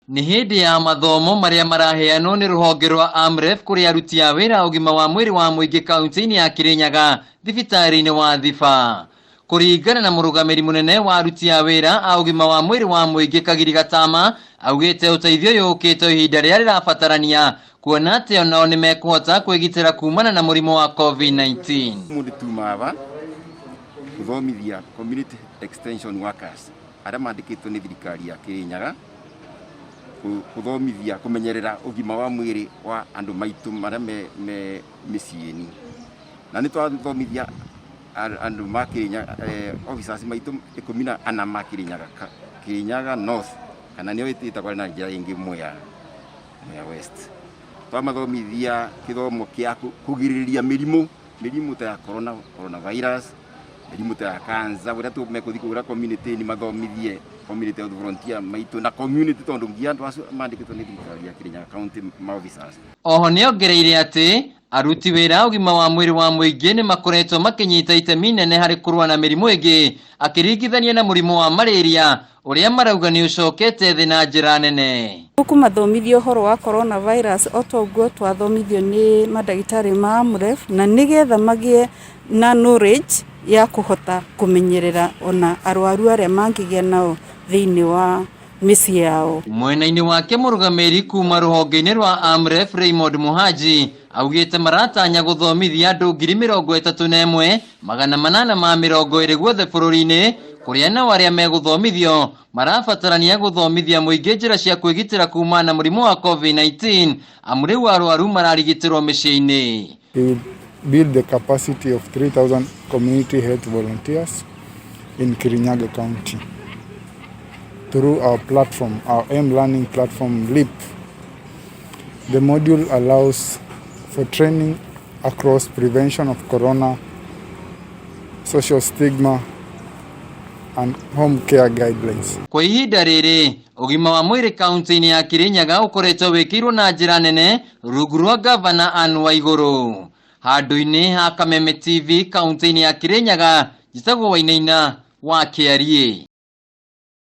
Nĩ hĩndĩ ya mathomo marĩa maraheanwo nĩ rũhonge rwa AMREF kũrĩ aruti a wĩra ũgima wa mwĩrĩ wa mũingĩ kaunti-inĩ ya Kirinyaga thibitarĩ-inĩ wa Thiba. Kũringana na mũrũgamĩri mũnene wa aruti a wĩra a ũgima wa mwĩrĩ wa mũingĩ Kagiri Gatama, augĩte ũteithio ũyũ ũkĩte ihinda rĩrĩa rĩrabatarania kuona atĩ onao nĩ mekũhota kwĩgitĩra kumana na mũrimũ wa COVID-19. Mũndũ tuma aba gũthomithia community extension workers arĩa mandĩkĩtwo nĩ thirikari ya Kirinyaga gũthomithia kũmenyerera ũgima wa mwĩrĩ wa andũ maitũ marĩa me mĩciĩ-inĩ. Na nĩ twathomithia andũ ma Kirinyaga, officers maitũ 14 ma Kirinyaga, Kirinyaga North kana nĩyo ĩtagwo na njĩra ĩngĩ Mwea West. Twamathomithia kĩthomo kĩa kũgirĩrĩria mĩrimũ, mĩrimũ ta ya corona, coronavirus, mĩrimũ ta ya cancer, ũrĩa mekũthiĩ kũrĩa community-inĩ mathomithie community health volunteer maitũ na community tondũ nginya andũ acio mandĩkĩtwo nĩ thirikari ya Kirinyaga county ma officers. Oho nĩongereire atĩ aruti wĩra ũgima wa mwĩrĩ wa mũingĩ nĩ makoretwo makĩnyita itemi nene harĩ kũrũa na mĩrimũ ĩngĩ akĩringithania na mũrimũ wa malaria ũrĩa marauga nĩ ũcokete thĩ na njĩra nene. Tũkũmathomithia ũhoro wa coronavirus o ta ũguo twathomithio nĩ mandagĩtarĩ ma AMREF na nĩgetha magĩe na knowledge ya kũhota kũmenyerera ona arwaru arĩa mangĩgĩa nao thĩinĩ wa mĩciĩ yao. Mwena-inĩ wake mũrũgamĩrĩri kuma rũhonge-inĩ rwa AMREF Raymond Muhaji augĩte maratanya gũthomithia andũ 31,820 guothe bũrũri-inĩ kũrĩa nao arĩa megũthomithio marabatarania gũthomithia mũingĩ njĩra cia kwĩgitĩra kumana na mũrimũ wa COVID-19 amu rĩu arwaru mararigitĩrwo mĩciĩ-inĩ. We will build the capacity of 3,000 community health volunteers in Kirinyaga County through our platform, our M-learning platform, LEAP. The module allows for training across prevention of corona, social stigma, and home care guidelines. Kwa ihinda rĩrĩ ũgima wa mwĩrĩ kaunti-inĩ ya Kirinyaga ũkoretwo wĩkĩirwo na njĩra nene rungu rwa gavana Anne Waigũrũ. Handũ-inĩ ha Kameme TV kaunti-inĩ ya Kirinyaga, njĩtagwo Wainaina wa Kĩariĩ.